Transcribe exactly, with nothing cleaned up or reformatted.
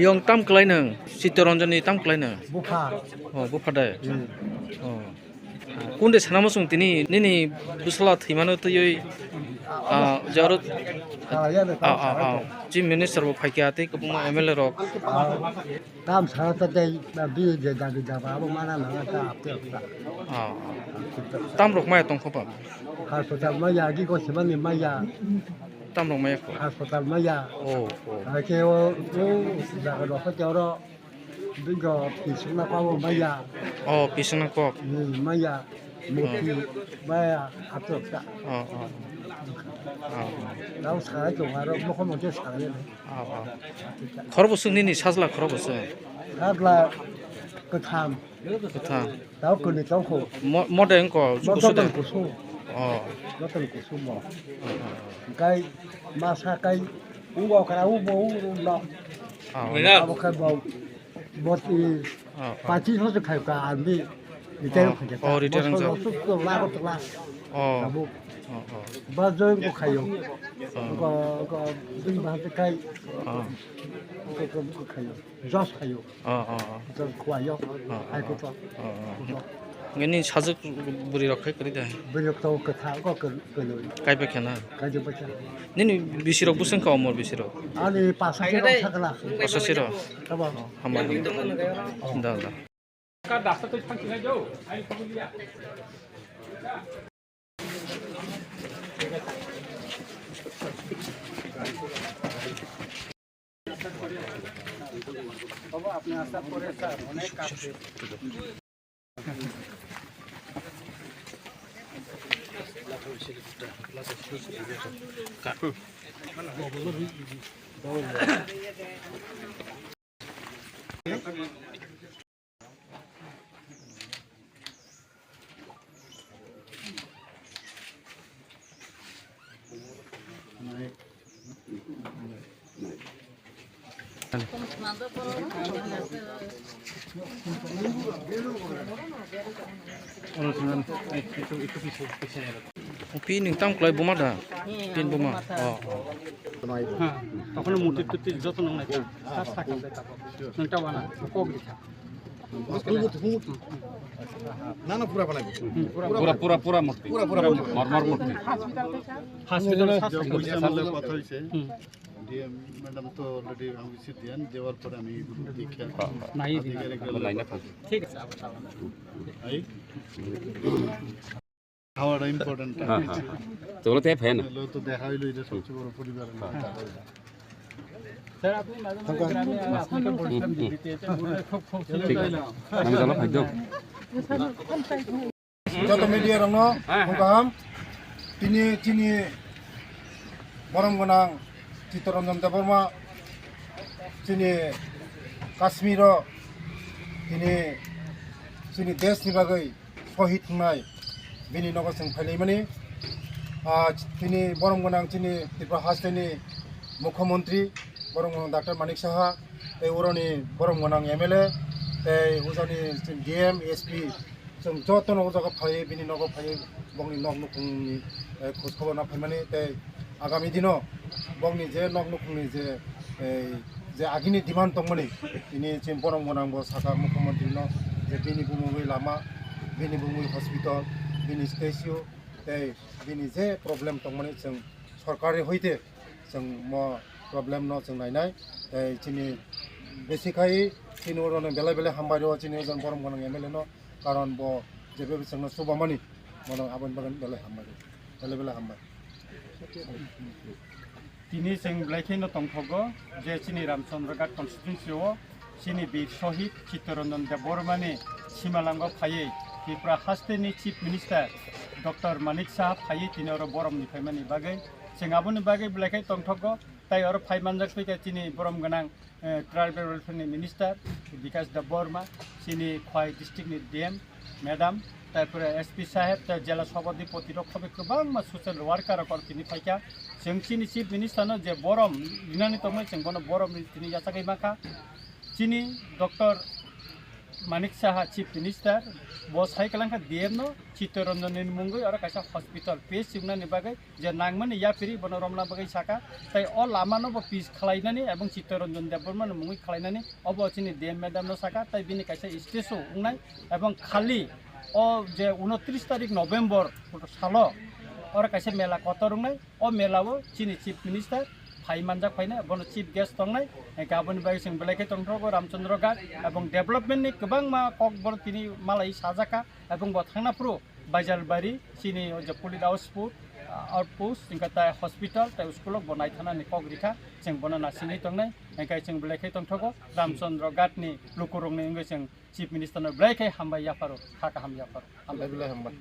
Yong tam kwlai nung, Chittaranjan ni tam kwlai nung. Bupha. Oh, bupha de. Hmm. Oh. Kunde sana mo sung tini, nini busla thimano twi, ah, jaro. Kala ya de, ah, ah, ah. Chief Minister bo phaikya tei kwbangma M L A rok. Ah. Tam sana ta dei, na bi je da bi da ba, abo mana na ta apte apta. Ah. Tam rok maya tong khopa. Hospital maya, gi ko semani maya. Tam rok maya ko. Hospital maya. Oh, oh. Ake o, o, jaga rok ko joro. Bigo pisna ko abo maya. Oh, pisna ko. Hmm, maya. Murti maya, apte apta. Oh, oh. Oh. Tao sa to aro mo ko mo je sa le. Oh, oh. Khorokbo chwng nini sajla khorokbo chwng? Sajla kwtham. Kwtham. Tao kwni tongkho. Mo-, mode wngkho, mo kusu de? Jotono kusu. Oh. Jotono kusu mo. Oh, oh, oh. Hwnkhe masa kai ungo kra u bo u no. Oh. Abo khai bo. Bot i Oh, oh. Pachi so khai ka army retire Oh, khai ka. Oh, retire Bot wngkha. So so la ko la. Oh. Abo. Oh, oh. Ba join ko khayo. Oh. Ko, ko, dui ba te kai. Oh. Ko, ko, ko khayo. Jos khayo. Oh, oh, oh. Jos khwayo. Oh, oh, Ai ko to. Oh, oh. Nini sajwk bwrwi rok khai kwrwi da? Bwrwi rok to kwtha ko kwrwi. Kaiba khena? Kaiba khe. Nini bisi rok bwswng kha omor bisi rok? Ani pasa khe rok sakla. Pasa siro? Tabo. Hambai. Da, da. Pi nwng tam kwlai buma da? Pin buma. Oh, oh. Tokhono murti turti joto nang nai ta. Sar sakha bai ta. Nang ta wana kok di ta. Na, na, pura banai. Pura, pura, pura murti. Pura, pura murti. Marmar murti. Hospital sar sakha bai ta. কথা হইছে। DM madam তো অলরেডি আমি চিঠি দেন, দেওয়ার পরে আমি এগুলো দেখে নাই, আধিকারিক নাই না। ঠিক আছে, আবার চালান। এই খাওয়াটা ইম্পর্টেন্ট। হ্যাঁ, হ্যাঁ, হ্যাঁ। তো বলতে ফ্যান। হলো তো দেখা হইলো, এটা সবচেয়ে বড় পরিবার। হ্যাঁ। স্যার, আপনি মাঝে মাঝে গ্রামে আসলে তো বলছিলাম যে দিতে, এতে বললে খুব, খুব ছিল। ঠিক আছে। আমি তাহলে খাদ্য। Joto media rokno phung kaham. Tini chini borom gwnang Chittaranjan Debbarma chini Kashmiro tini chini desh ni bagwi shohid wngnai bini nogo chwng phailaimani. Ah, tini borom gwnang chini Tripura hasteni Mukhyamantri borom gwnang Doctor Manik Saha tei uroni borom gwnang M L A tei ujani D M, S P, chwng jotono o jaga phaiwi bini nogo phaiwi bokni nok nukhungni, eh, khoj khobor na phaimani tei agami dino bokni je nok nukhungni je, eh, je agini demand tongmani, tini chini borom gwnang bo saka mukhyamantri no je bini bumungwi lama, bini bumungwi hospital, bini statue, tei bini je problem tongmani chwng sorkari hoite chwng mo problem no chwng nainai, tei chini besi khai chini oro no belai belai hambai rw chini ojang borom gwnang M L A no, karon bo jebe chwngno chubamani, bono aboni bagwi belai hambai rw, belai belai hambai. Tini chwng belai kheno tongthogo je chini Ramchandra Ghat constituency o chini bir Shahid Chittaranjan Debbarmani simalango phaiwi Tripura hasteni Chief Minister Doctor Manik Saha phaiwi tini oro borom ni phaimani bagwi. Chwng aboni bagwi belai khe tongthogo, tai oro phai manjak phaikha chini borom gwnang eh, Tribal Welfare ni Minister Bikash Debbarma, chini Khwai district ni D M madam, tarpore S P saheb, tei jela sabhapati rok khobai kwbangma social worker rok oro tini phaikha. Chwng chini Chief Minister no je borom rinani tongmani chwng bono borom ri tini yachagwi mankha. Chini Doctor Manik Saha Chief Minister bo sai kwlangkha D M no Chittaranjan ni mungwi oro kaisa hospital P H C wngnani bagwi je nangmani yapiri bono romna bagwi saka, tei o lama no bo pis khlainani ebong Chittaranjan Debbarma ni mungwi khlainani obo chini D M madam no saka, tei bini kaisa statue wngnai ebong khali o je unotris tarik November salo oro kaisa mela kotor wngnai, o mela o chini Chief Minister phai manjak phaina bono chief guest tongnai, hingkhe aboni bagwi chwng belai khe tongthokgo Ramchandra Ghat ebong development ni kwbangma kok bono tini malai sajaka ebong bo thangna phuru Baijalbari, chini o je Pulit Outpost, ah, outpost, hingkhe tai hospital, tai school o bo naithanani kok rikha, chwng bono naisingwi tongnai, hingkhe chwng belai khe tongthogo, Ramchandra Ghat ni lukurokni wngwi chwng Chief Minister no belai khe hambai yapharo, kha kaham yapharo. Hambai. Belai hambai.